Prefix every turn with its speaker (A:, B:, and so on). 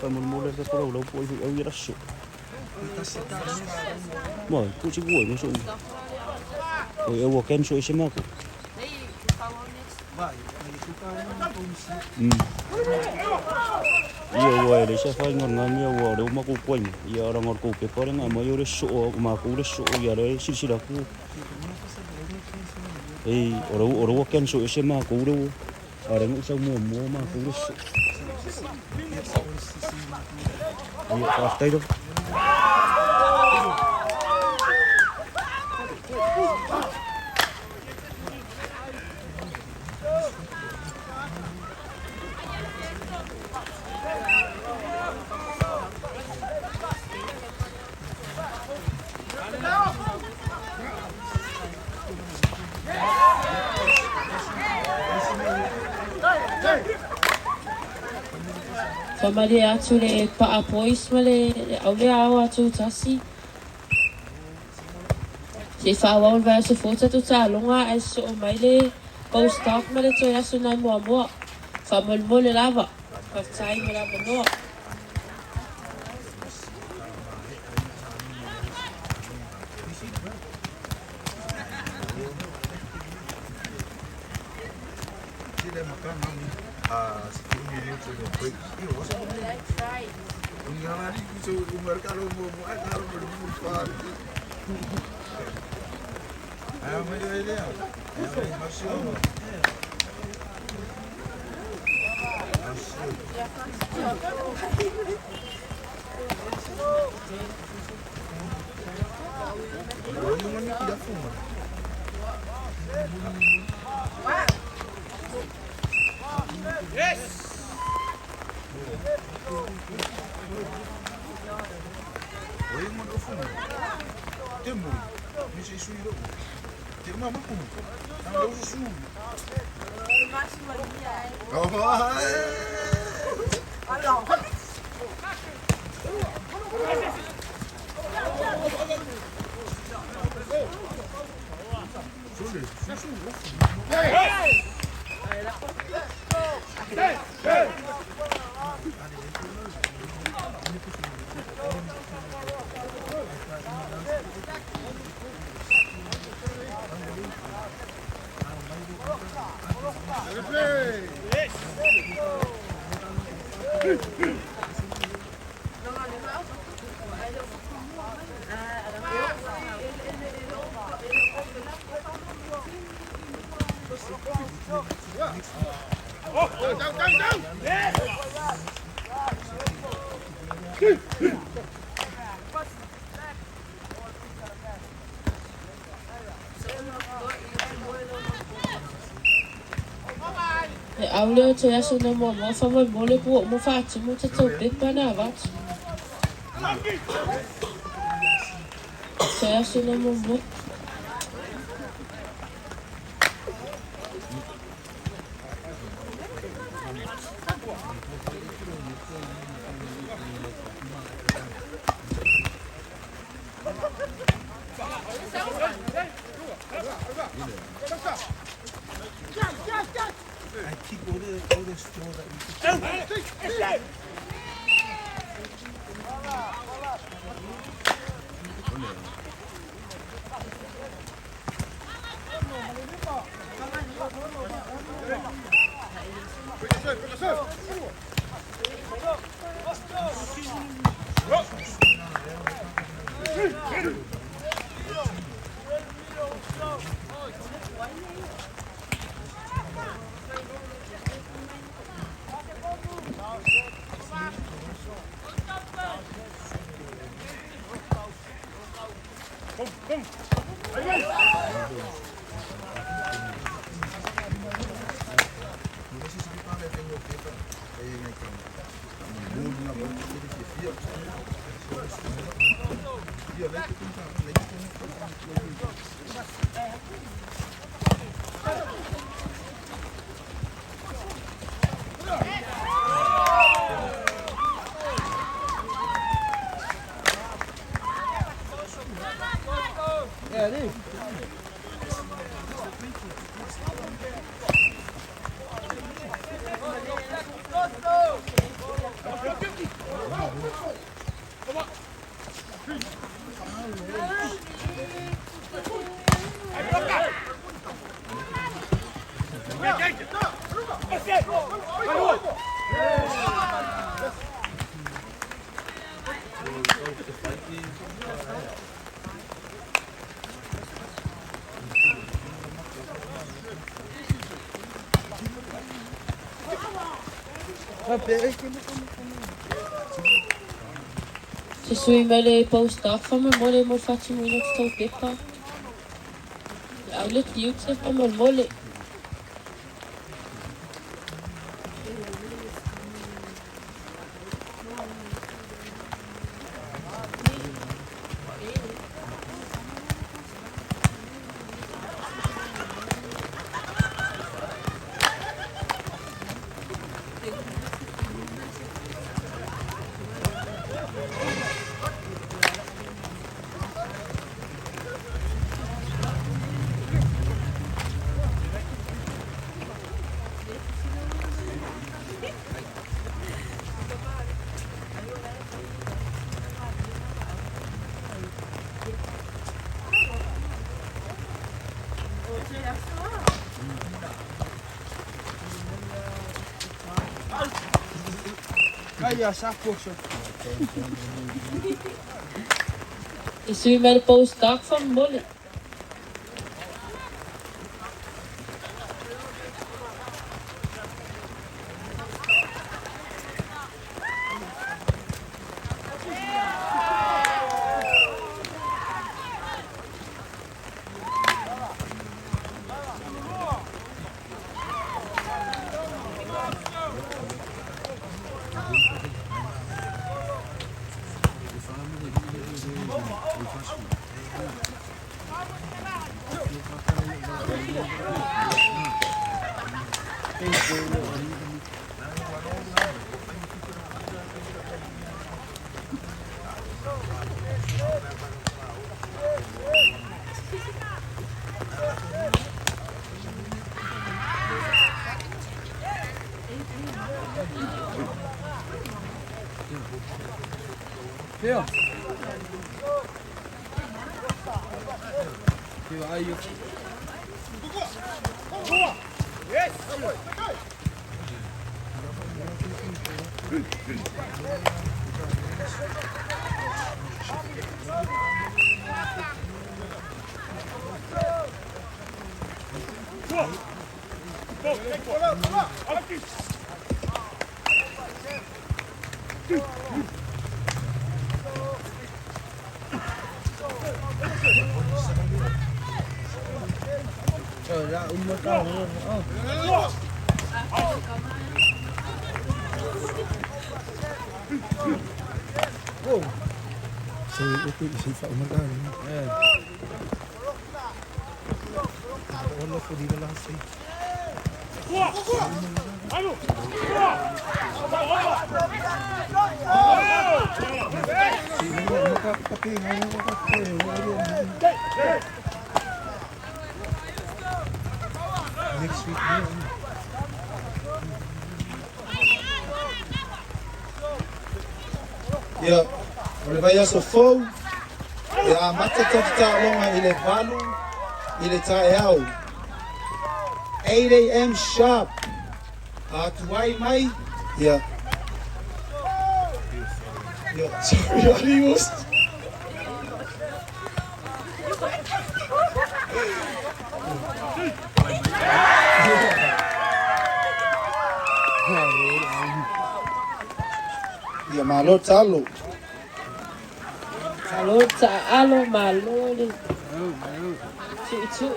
A: Faamolemole le tatou laulau po o ai au ia aso. Ma, ku si kuai mo so. Oi au ken so ise mako. Ia ua e le se fai ngon ngam ia ua le uma ku kuai ma. Ia ora ngor ku pe pare nga mai ore so o ma ku le so ia le silsila ku. Ei ora ora ua ken so ise ma ku le Are ngu sau mua mua ma ku le so. Ia faafetai lava.
B: Faamalie atu le Paa Boys ma le Aulea Ao atu tasi. Se i faaauau le vaiaso fou tatou taaloga ae sosoo mai le Post Doc ma le toe aso nai muamua. Faamolemole lava. Faafetai mo le avanoa. E au lea o toe aso na muamua faamolemole po ua uma faatumu tatou pepa na avatu. Toe aso na muamua. Se sui mai le postdoc faamolemole mo le faatinoina o tatau pepa. Le au le tiute faamolemole. Se sui mai le postdoc faamolemole.
C: Ia, o le vaiaso fou, e amata tatou taaloga i le 8 i le taeao. 8 a.m. sharp. A tuai mai, ia. Ia, sorry, adios. Ia, malo talo.
B: Malo taalo, malo le tuitui.